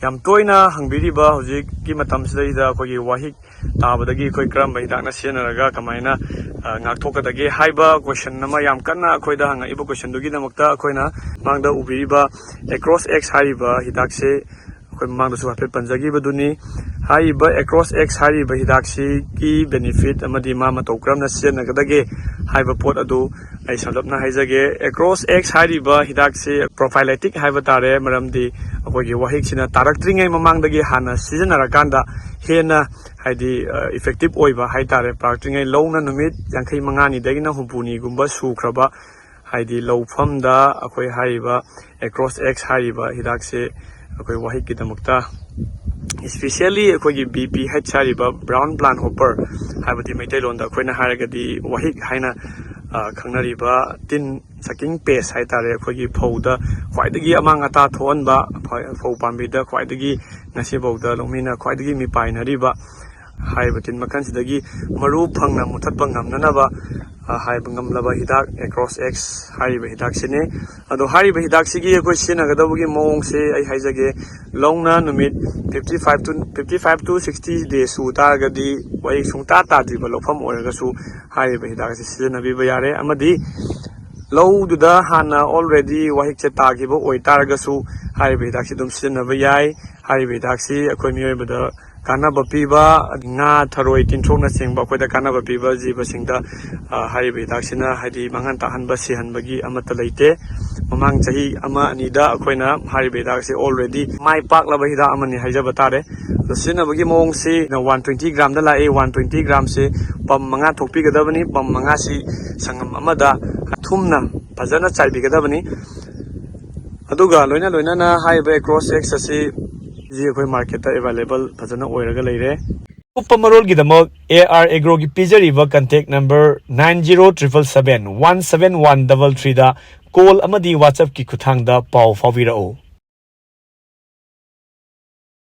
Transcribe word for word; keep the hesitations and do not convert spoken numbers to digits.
ꯌꯥꯝ ꯇꯣꯏꯅ ꯍꯪꯕꯤꯔꯤꯕ ꯍꯧꯖꯤꯛꯀꯤ ꯃꯇꯝꯁꯤꯗꯩꯗ ꯑꯩꯈꯣꯏꯒꯤ ꯋꯥꯍꯤꯛ ꯇꯥꯕꯗꯒꯤ ꯑꯩꯈꯣꯏ ꯀꯔꯝꯕ ꯍꯤꯗꯥꯛꯅ ꯁꯤꯖꯤꯟꯅꯔꯒ ꯀꯃꯥꯏꯅ, ꯑ, ꯉꯥꯛꯊꯣꯛꯀꯗꯒꯦ ꯍꯥꯏꯕ ꯀꯣꯏꯁꯟ ꯑꯃ ꯌꯥꯝ ꯀꯟꯅ ꯑꯩꯈꯣꯏꯗ ꯍꯪꯉꯛꯏꯕ ꯀꯣꯏꯁꯟꯗꯨꯒꯤꯗꯃꯛꯇ ꯑꯩꯈꯣꯏꯅ ꯃꯥꯡꯗ ꯎꯕꯤꯔꯤꯕ ꯑꯦꯀ꯭ꯔꯣꯁ ꯑꯦꯛꯁ ꯍꯥꯏꯔꯤꯕ ꯍꯤꯗꯥꯛꯁꯦ ꯑꯩꯈꯣꯏ ꯃꯃꯥꯡꯗꯁꯨ ꯍꯥꯏꯐꯦꯠ ꯄꯟꯖꯈꯤꯕꯗꯨꯅꯤ꯫ ꯍꯥꯏꯔꯤꯕ ꯑꯦꯀ꯭ꯔꯣꯁ ꯑꯦꯛꯁ ꯍꯥꯏꯔꯤꯕ ꯍꯤꯗꯥꯛꯁꯤꯒꯤ ꯕꯦꯅꯤꯐꯤꯠ ꯑꯃꯗꯤ ꯃꯥ ꯃꯇꯧ ꯀꯔꯝꯅ ꯁꯤꯖꯤꯟꯅꯒꯗꯒꯦ ꯍꯥꯏꯕ ꯄꯣꯠ ꯑꯗꯨ ꯑꯩ ꯁꯝꯂꯞꯅ ꯍꯥꯏꯖꯒꯦ꯫ ꯑꯦꯀ꯭ꯔꯣꯁ ꯑꯦꯛꯁ ꯍꯥꯏꯔꯤꯕ ꯍꯤꯗꯥꯛꯁꯤ ꯄ꯭ꯔꯣꯐꯥꯏꯂꯦꯇꯤꯛ ꯍꯥꯏꯕ ꯇꯥꯔꯦ, ꯃꯔꯝꯗꯤ ꯑꯩꯈꯣꯏꯒꯤ ꯋꯥꯍꯤꯛꯁꯤꯅ ꯇꯥꯔꯛꯇ꯭ꯔꯤꯉꯩ ꯃꯃꯥꯡꯗꯒꯤ ꯍꯥꯟꯅ ꯁꯤꯖꯤꯟꯅꯔꯀꯥꯟꯗ ꯍꯦꯟꯅ, ꯍꯥꯏꯗꯤ, ꯏꯐꯦꯛꯇꯤꯞ ꯑꯣꯏꯕ ꯍꯥꯏ ꯇꯥꯔꯦ꯫ ꯇꯥꯔꯛꯇ꯭ꯔꯤꯉꯩ ꯂꯧꯅ ꯅꯨꯃꯤꯠ ꯌꯥꯡꯈꯩ ꯃꯉꯥꯅꯤꯗꯒꯤꯅ ꯍꯨꯝꯐꯨꯅꯤꯒꯨꯝꯕ ꯁꯨꯈ꯭ꯔꯕ, ꯍꯥꯏꯗꯤ ꯂꯧꯐꯝꯗ ꯑꯩꯈꯣꯏ ꯍꯥꯏꯔꯤꯕ ꯑꯦꯀ꯭ꯔꯣꯁ ꯑꯦꯛꯁ ꯍꯥꯏꯔꯤꯕ ꯍꯤꯗꯥꯛꯁꯦ ꯑꯩꯈꯣꯏ ꯋꯥꯍꯤꯛꯀꯤꯗꯃꯛꯇ, ꯏꯁꯄꯤꯁꯦꯜꯂꯤ ꯑꯩꯈꯣꯏꯒꯤ ꯕꯤ ꯄꯤ ꯍꯩꯆ ꯍꯥꯏꯔꯤꯕ ꯕ꯭ꯔꯥꯎꯟ ꯄ꯭ꯂꯥꯟ ꯍꯣꯄꯔ ꯍꯥꯏꯕꯗꯤ ꯃꯩꯇꯩꯂꯣꯟꯗ ꯑꯩꯈꯣꯏꯅ ꯍꯥꯏꯔꯒꯗꯤ ꯋꯥꯍꯤꯛ ꯍꯥꯏꯅ, ꯑ, ꯈꯪꯅꯔꯤꯕ ꯇꯤꯟ ꯁꯀꯤꯡ ꯄꯦꯁ ꯍꯥꯏ ꯇꯥꯔꯦ, ꯑꯩꯈꯣꯏꯒꯤ ꯐꯧꯗ ꯈ꯭ꯋꯥꯏꯗꯒꯤ ꯑꯃꯥꯡ ꯑꯇꯥ ꯊꯣꯛꯍꯟꯕ, ꯐ-, ꯐꯧ ꯄꯥꯝꯕꯤꯗ ꯈ꯭ꯋꯥꯏꯗꯒꯤ ꯉꯁꯤꯐꯥꯎꯗ ꯂꯧꯃꯤꯅ ꯈ꯭ꯋꯥꯏꯗꯒꯤ ꯃꯤꯄꯥꯏꯅꯔꯤꯕ ꯍꯥꯏꯔꯤꯕ ꯇꯤꯟ ꯃꯈꯜꯁꯤꯗꯒꯤ ꯃꯔꯨ ꯐꯪꯅ ꯃꯨꯊꯠꯄ ꯉꯝꯅꯅꯕ, ꯑ, ꯍꯥꯏꯕ ꯉꯝꯂꯕ ꯍꯤꯗꯥꯛ ꯑꯦꯀ꯭ꯔꯣꯁ ꯑꯦꯛꯁ ꯍꯥꯏꯔꯤꯕ ꯍꯤꯗꯥꯛꯁꯤꯅꯤ꯫ ꯑꯗꯣ ꯍꯥꯏꯔꯤꯕ ꯍꯤꯗꯥꯛꯁꯤꯒꯤ ꯑꯩꯈꯣꯏ ꯁꯤꯖꯤꯟꯅꯒꯗꯕꯒꯤ ꯃꯑꯣꯡꯁꯦ ꯑꯩ ꯍꯥꯏꯖꯒꯦ꯫ ꯂꯧꯅ ꯅꯨꯃꯤꯠ fifty five to, fifty five to sixty days ꯁꯨ ꯇꯥꯔꯒꯗꯤ ꯋꯥꯍꯤꯛ ꯁꯨꯡꯇꯥ ꯇꯥꯗ꯭ꯔꯤꯕ ꯂꯧꯐꯝ ꯑꯣꯏꯔꯒꯁꯨ ꯍꯥꯏꯔꯤꯕ ꯍꯤꯗꯥꯛ ꯑꯁꯤ ꯁꯤꯖꯤꯟꯅꯕꯤꯕ ꯌꯥꯔꯦ꯫ ꯑꯃꯗꯤ ꯂꯧꯗꯨꯗ ꯍꯥꯟꯅ already ꯋꯥꯍꯤꯛꯁꯦ ꯇꯥꯈꯤꯕ ꯑꯣꯏꯇꯥꯔꯒꯁꯨ ꯍꯥꯏꯔꯤꯕ ꯍꯤꯗꯥꯛꯁꯤ ꯑꯗꯨꯝ ꯁꯤꯖꯤꯟꯅꯕ ꯌꯥꯏ꯫ ꯍꯥꯏꯔꯤꯕ ꯍꯤꯗꯥꯛꯁꯤ ꯑꯩꯈꯣꯏ ꯃꯤꯑꯣꯏꯕꯗ ꯀꯥꯟꯅꯕ ꯄꯤꯕ, ꯉꯥ, ꯊꯔꯣꯏ, ꯇꯤꯟꯊ꯭ꯔꯣꯛꯅꯆꯤꯡꯕ ꯑꯩꯈꯣꯏꯗ ꯀꯥꯟꯅꯕ ꯄꯤꯕ ꯖꯤꯕꯁꯤꯡꯗ, ꯑ, ꯍꯥꯏꯔꯤꯕ ꯍꯤꯗꯥꯛꯁꯤꯅ ꯍꯥꯏꯗꯤ ꯃꯥꯡꯍꯟ ꯇꯥꯍꯟꯕ, ꯁꯤꯍꯟꯕꯒꯤ ꯑꯃꯠꯇ ꯂꯩꯇꯦ꯫ ꯃꯃꯥꯡ ꯆꯍꯤ ꯑꯃ ꯑꯅꯤꯗ ꯑꯩꯈꯣꯏꯅ ꯍꯥꯏꯔꯤꯕ ꯍꯤꯗꯥꯛꯁꯤ already ꯃꯥꯏ ꯄꯥꯛꯂꯕ ꯍꯤꯗꯥꯛ ꯑꯃꯅꯤ ꯍꯥꯏꯖꯕ ꯇꯥꯔꯦ꯫ ꯑꯗꯣ ꯁꯤꯖꯤꯟꯅꯕꯒꯤ ꯃꯑꯣꯡꯁꯤ ꯋꯥꯟ ꯇ꯭ꯋꯦꯟꯇꯤ ꯒ꯭ꯔꯥꯝꯗ ꯂꯥꯛꯏ꯫ ꯋꯥꯟ ꯇ꯭ꯋꯦꯟꯇꯤ ꯒ꯭ꯔꯥꯝꯁꯤ ꯄꯝ ꯃꯉꯥ ꯊꯣꯛꯄꯤꯒꯗꯕꯅꯤ꯫ ꯄꯝ ꯃꯉꯥꯁꯤ ꯁꯪꯒꯝ ꯑꯃꯗ ꯊꯨꯝꯅ ꯐꯖꯅ ꯆꯥꯏꯕꯤꯒꯗꯕꯅꯤ꯫ ꯑꯗꯨꯒ ꯂꯣꯏꯅ ꯂꯣꯏꯅꯅ ꯍꯥꯏꯔꯤꯕ ꯑꯦꯀ꯭ꯔꯣꯁ ꯑꯦꯛꯁ ꯑꯁꯤ ꯍꯧꯖꯤꯛ ꯑꯩꯈꯣꯏ ꯃꯥꯔꯀꯦꯠꯇ ꯑꯦꯕꯥꯏꯂꯦꯕꯜ ꯐꯖꯅ ꯑꯣꯏꯔꯒ ꯂꯩꯔꯦ꯫ ꯑꯀꯨꯞꯄ ꯃꯔꯣꯜꯒꯤꯗꯃꯛ ꯑꯦ ꯑꯥꯔ ꯑꯦꯒ꯭ꯔꯣꯒꯤ ꯄꯤꯖꯔꯤꯕ contact number nine zero triple seven one seven one double three ꯗ ꯀꯣꯜ ꯑꯃꯗꯤ WhatsApp-ꯀꯤ ꯈꯨꯠꯊꯥꯡꯗ ꯄꯥꯎ ꯐꯥꯎꯕꯤꯔꯛꯎ꯫